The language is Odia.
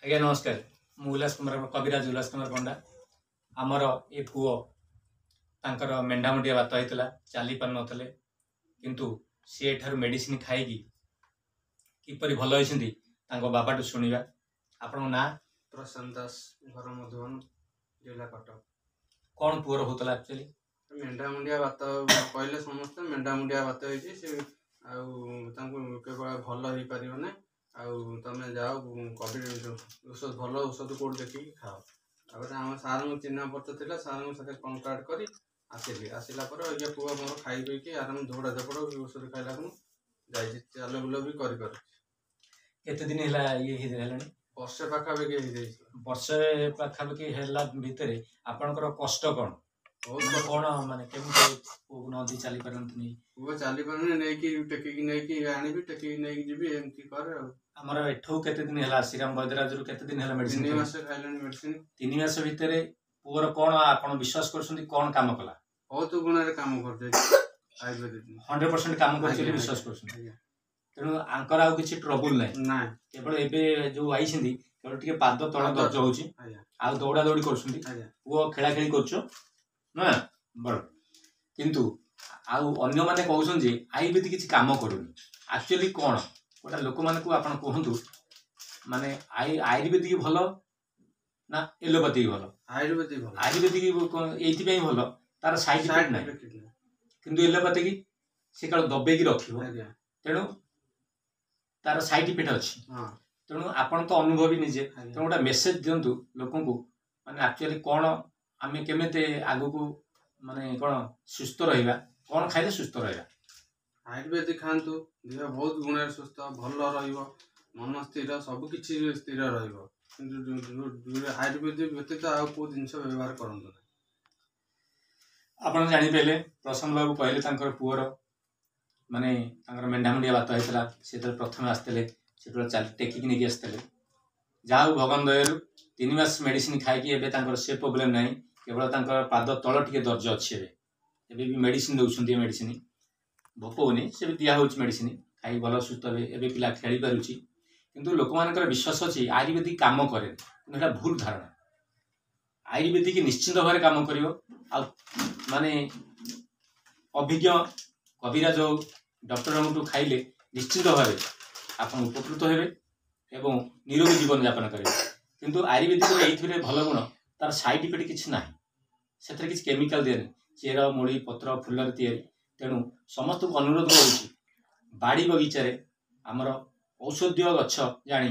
ଆଜ୍ଞା ନମସ୍କାର। ମୁଁ ଉଲ୍ଲାସ କୁମାର କବିରାଜ, ଉଲ୍ଲାସ କୁମାର ପଣ୍ଡା। ଆମର ଏ ପୁଅ, ତାଙ୍କର ମେଣ୍ଢାମୁଣ୍ଡିଆ ବାତ ହେଇଥିଲା, ଚାଲି ପାରୁନଥିଲେ, କିନ୍ତୁ ସିଏ ଏଠାରୁ ମେଡ଼ିସିନ ଖାଇକି କିପରି ଭଲ ହେଇଛନ୍ତି ତାଙ୍କ ବାବାଠୁ ଶୁଣିବା। ଆପଣଙ୍କ ନାଁ? ପ୍ରଶାନ୍ତ ଦାସ, ଘର ମଧୁବନ, ଜିଲ୍ଲା କଟକ। କ'ଣ ପୁଅର ହେଉଥିଲା ଆକ୍ଚୁଆଲି? ମେଣ୍ଢା ମୁଣ୍ଡିଆ ବାତ କହିଲେ ସମସ୍ତେ, ମେଣ୍ଢା ମୁଣ୍ଡିଆ ବାତ ହେଇଛି ସେ, ଆଉ ତାଙ୍କୁ କେବଳ ଭଲ ହେଇପାରିବନି, ଆଉ ତମେ ଯାଅ କବି ଔଷଧ, ଭଲ ଔଷଧ କେଉଁଠି ଦେଖିକି ଖାଅ। ତାପରେ ଆମ ସାର୍ଙ୍କ ଚିହ୍ନା ପରିଚୟ ଥିଲା, ସାର୍ଙ୍କ ସାଥିରେ କଣ୍ଟାକ୍ଟ କରି ଆସିଲି। ଆସିଲା ପରେ ଆଜ୍ଞା ପୁଅ ମୋର ଖାଇ ପିଇକି ଆରାମ, ଦୌଡ଼ା ଧପଡ଼ ଔଷଧ ଖାଇଲା ଖୁଣୁ ଯାଇଛି, ଚାଲ ବୁଲ ବି କରିପାରୁଛି। କେତେ ଦିନ ହେଲା ଇଏ ହେଲାଣି? ବର୍ଷେ ପାଖାପାଖି ହେଇଯାଇଛି। ବର୍ଷେ ପାଖାପାଖି ହେଲା ଭିତରେ ଆପଣଙ୍କର କଷ୍ଟ କ'ଣ? ବହୁତ। କ'ଣ ମାନେ କେମିତି ପୁଅକୁ ନଦୀ ଚାଲି ପାରନ୍ତିନି? ପୁଅ ଚାଲିପାରୁନି, ନେଇକି ଟେକିକି ନେଇକି ଆଣିବି, ଟେକିକି ନେଇକି ଯିବି, ଏମିତି କରେ। ଆଉ ଆମର ଏଠୁ କେତେ ଦିନ ହେଲା, ଶ୍ରୀରାମ ବୈଦ୍ୟରାଜରୁ କେତେ ଦିନ ହେଲା ମେଡିସିନ? 3 ମାସ ଖାଇଲାଣି ମେଡିସିନ। 3 ମାସ ଭିତରେ ପୁଅର କ'ଣ ଆପଣ ବିଶ୍ୱାସ କରୁଛନ୍ତି, କ'ଣ କାମ କଲା? ବହୁତ ଗୁଣରେ କାମ କରିଯାଇଛି ଆୟୁର୍ବେଦିକ। 100% କାମ କରୁଛି ବୋଲି ବିଶ୍ୱାସ କରୁଛନ୍ତି? ଆଜ୍ଞା। ତେଣୁ ଆଙ୍କର ଆଉ କିଛି ଟ୍ରବୁଲ ନାହିଁ? ନାଇଁ। କେବଳ ଏବେ ଯୋଉ ଆଇଛନ୍ତି, କେବଳ ଟିକେ ପାଦ ତଳ ଦରଜ ହଉଛି। ଆଜ୍ଞା। ଆଉ ଦୌଡ଼ା ଦୌଡ଼ି କରୁଛନ୍ତି? ଆଜ୍ଞା। ପୁଅ ଖେଳା ଖେଳି କରୁଛ ନା ବଡ଼? କିନ୍ତୁ ଆଉ ଅନ୍ୟମାନେ କହୁଛନ୍ତି ଯେ ଆୟୁର୍ବେଦିକ କିଛି କାମ କରୁନି। ଆକ୍ଚୁଆଲି କ'ଣ ଗୋଟେ ଲୋକମାନଙ୍କୁ ଆପଣ କୁହନ୍ତୁ, ମାନେ ଆୟୁର୍ବେଦିକ ଭଲ ନା ଏଲୋପାଥିକ ଭଲ? ଆୟୁର୍ବେଦିକ ଭଲ। ଆୟୁର୍ବେଦିକ ଏଇଥିପାଇଁ ଭଲ, ତାର ସାଇଡ୍ ଇଫେକ୍ଟ ନାହିଁ। କିନ୍ତୁ ଏଲୋପାଥିକ ସେ କାଳେ ଦବେଇକି ରଖିବ। ଆଜ୍ଞା। ତେଣୁ ତାର ସାଇଡ୍ ଇଫେକ୍ଟ ଅଛି। ହଁ। ତେଣୁ ଆପଣ ତ ଅନୁଭବୀ ନିଜେ, ଆଜ୍ଞା। ତେଣୁ ଗୋଟେ ମେସେଜ ଦିଅନ୍ତୁ ଲୋକଙ୍କୁ, ମାନେ ଆକ୍ଚୁଆଲି କ'ଣ ଆମେ କେମିତି ଆଗକୁ ମାନେ କ'ଣ ସୁସ୍ଥ ରହିବା, କ'ଣ ଖାଇଲେ ସୁସ୍ଥ ରହିବା? ଆୟୁର୍ବେଦିକ ଖାଆନ୍ତୁ, ଦେହ ବହୁତ ଗୁଣରେ ସୁସ୍ଥ ଭଲ ରହିବ, ମନ ସ୍ଥିର, ସବୁ କିଛି ସ୍ଥିର ରହିବ। କିନ୍ତୁ ଆୟୁର୍ବେଦିକ ବ୍ୟତୀତ ଆଉ କେଉଁ ଜିନିଷ ବ୍ୟବହାର କରନ୍ତୁ ନାହିଁ। ଆପଣ ଜାଣିପାରିଲେ, ପ୍ରଶାନ୍ତ ବାବୁ କହିଲେ ତାଙ୍କର ପୁଅର ମାନେ ତାଙ୍କର ମେଣ୍ଢାମୁଣ୍ଡିଆ ବାତ ହେଇଥିଲା। ସେ ଯେତେବେଳେ ପ୍ରଥମେ ଆସିଥିଲେ, ସେତେବେଳେ ଚାଲି ଟେକିକି ନେଇକି ଆସିଥିଲେ। ଯାହା ହଉ ଭଗବାନ ଦୟାରୁ 3 ମାସ ମେଡ଼ିସିନ ଖାଇକି ଏବେ ତାଙ୍କର ସେ ପ୍ରୋବ୍ଲେମ୍ ନାହିଁ। କେବଳ ତାଙ୍କର ପାଦ ତଳ ଟିକେ ଦରଜ ଅଛି। ଏବେ ବି ମେଡ଼ିସିନ ଦେଉଛନ୍ତି। ଏ ମେଡ଼ିସିନ ଭୋକ ହଉନି, ସେ ବି ଦିଆହେଉଛି ମେଡ଼ିସିନ ଖାଇ ଭଲ ସୁସ୍ଥ ଏବେ। ଏବେ ପିଲା ଖେଳି ପାରୁଛି। କିନ୍ତୁ ଲୋକମାନଙ୍କର ବିଶ୍ୱାସ ଅଛି ଆୟୁର୍ବେଦିକ କାମ କରେନି, କିନ୍ତୁ ଏଇଟା ଭୁଲ ଧାରଣା। ଆୟୁର୍ବେଦିକ ନିଶ୍ଚିନ୍ତ ଭାବରେ କାମ କରିବ। ଆଉ ମାନେ ଅଭିଜ୍ଞ କବିରାଜ ହଉ, ଡକ୍ଟରଙ୍କଠୁ ଖାଇଲେ ନିଶ୍ଚିନ୍ତ ଭାବେ ଆପଣ ଉପକୃତ ହେବେ ଏବଂ ନିରୋଗୀ ଜୀବନଯାପନ କରିବେ। କିନ୍ତୁ ଆୟୁର୍ବେଦିକର ଏଇଥିରେ ଭଲ ଗୁଣ, ତାର ସାଇଡ୍ ଇଫେକ୍ଟ କିଛି ନାହିଁ। ସେଥିରେ କିଛି କେମିକାଲ ଦିଆନି, ଚେର ମୂଳି ପତ୍ର ଫୁଲରେ ତିଆରି। ତେଣୁ ସମସ୍ତଙ୍କୁ ଅନୁରୋଧ କରୁଛି, ବାଡ଼ି ବଗିଚାରେ ଆମର ଔଷଧୀୟ ଗଛ ଜାଣି